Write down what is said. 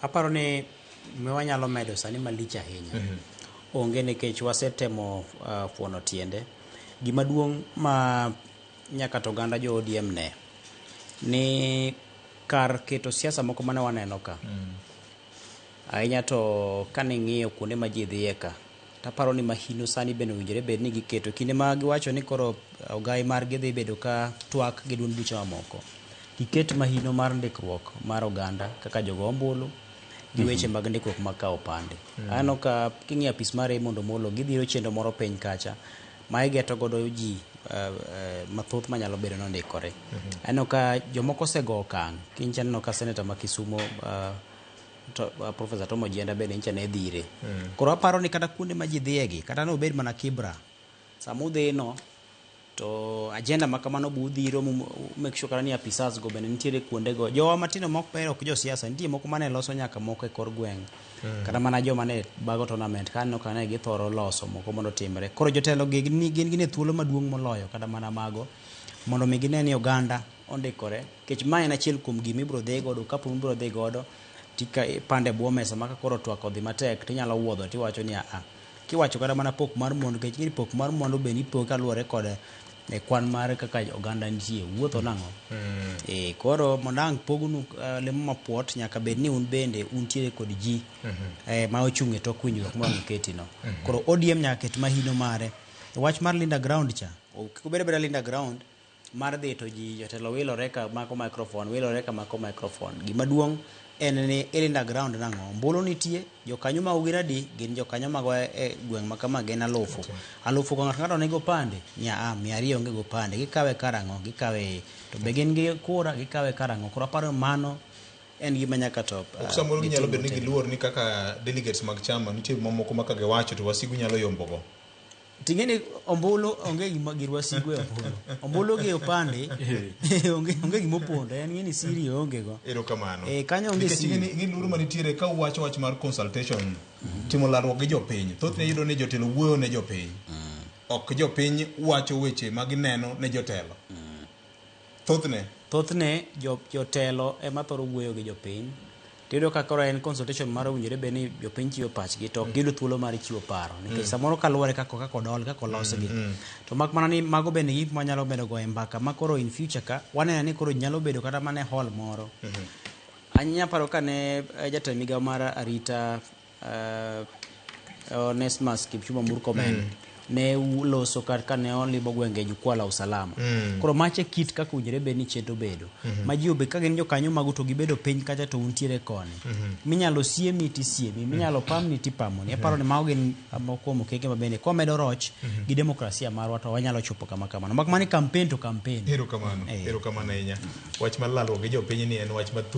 Aparo ni wanyalo medo sani malich ahinya. Onge nikech wasetemo fuono tiende. Gima duong' ma nyaka to oganda jo ODM ne ni kar keto siasa moko mane waneno ka. Ahinya to kane ing'iyo kuonde ma ji dhiye ka, taparo ni mahino sani bende owinjore bed ni giketo. Kinde ma giwacho ni koro ogai margi dhi bedo ka twak gi duond buche mamoko. Giket mahino mar ndikruok mar oganda kaka jogo ombulu gi weche mag ndikruok mag kawo opande. Aneno ka king'iyo apis mar Raymond Omolo gidhiro chenro moro piny kacha ma igeto godo ji mathoth manyalo bedo ni ondikore. Aneno ka jomoko osego okang'. Kincha aneno ka seneta ma Kisumo Professor Tom Ojienda bende nyicha ne dhire. Koro aparo ni kata kuonde ma ji dhiye gi, kata ne obed mana Kibra, sama udhi no, to agenda ma kamano bu udhiro make sure kata ni apisas go bende nitiere kuonde go. Jowa matindo mok ber ok josiasa, nitie moko mane loso nyaka moko e kor gweng'. Kata mana joma ne bago tournament ka aneno ka ne githoro loso moko mondo otimre. Koro jotelo gi gin gin e thuolo maduong' moloyo kata mana mago mondo mi gine ni oganda ondikore. Nikech ma en achiel kuom gima ibiro dhi godo, kapo mibiro dhi godo tika ipande bwo mesa ma ka koro twak odhi matek tinyalo wuodho tiwacho ni aa. Kiwacho kata mana pok mar mwandu, nikech ing'e ni pok mar mwandu bende ipogo kaluwore kod kwan mar kaka oganda nitie. Wuotho nang'o? Koro mondo ang' pognu lemo mapuot nyaka bed ni un bende untiere kod ji ma ochung' e tok winjruok ma uketi no. Koro ODM nyaka ket mahino mare. Wach mar Linda Ground cha, kik obed abeda Linda Ground mar dhi to ji jotelo wilore ka mako microphone, wilore ka mako microphone. Gima duong' en ni ilinda ground nang'o? Ombulu nitie, jokanyo magu gin adi? Gin jokanyo magwa e gweng' ma kama gin alufu. Alufu go ng'ato ng'ato nigi opande? Ni aa, 200 onge gi opande. Gikawe karang'o? Gikawe to be gin gi kura? Gikawe karang'o? Koro aparo mano en gima nyaka to Ok samoro ginyalo bedo ni giluor ni kaka delegates mag chama nitie mamoko ma ka giwacho to wasigu nyalo yombogo. Ting'e ni ombulu onge gima gir wasigu e ombulu. Ombulu gi opande onge gima opondo. En ng'e ni siri onge go. Erokamano. Kanyo onge Nikech siri. ing'e ni luoro manitiere ka uwacho wach mar consultation, timo lalruok gi jopiny. Thothne iyudo ni jotelo wuoyo ne jopiny. Ok jopiny wacho weche ma gineno ne jotelo. Thothne. Thothne jotelo ema thoro wuoyo gi jopiny. Tiyudo ka koro en consultation mar owinjore bed ni jopiny chiwo pachgi to ok giyudo thuolo mar chiwo paro. Nikech samoro kaluwore kaka kaka odol kaka olosgi. To mak mana ni mago bende gik mwanyalo medo goyo mbaka ma koro in future ka waneno ni koro nyalo bedo kata mana e hall moro. Anya paro ka ne jatend migawo mar arita Onesmus Kipchumba Murkomen ne loso kar ka ne olimo gwenge jukwaa la usalama. Koro mache kit kaka owinjore bed ni chenro bedo. Ma ji obed ka gin jokanyo magu to gibedo piny kacha to untiere koni. Minyalo siemi tisiemi, minyalo pamni tipamoni. Aparo ni mago gin moko kuom okenge ma bende kwamedo roch gi demokrasia marwa to wanyalo chopo kama kamano. Mak mana ni campaign to campaign. Erokamano. Erokamano ahinya. Wach mar lalruok gi jopiny ni en wach mathoth.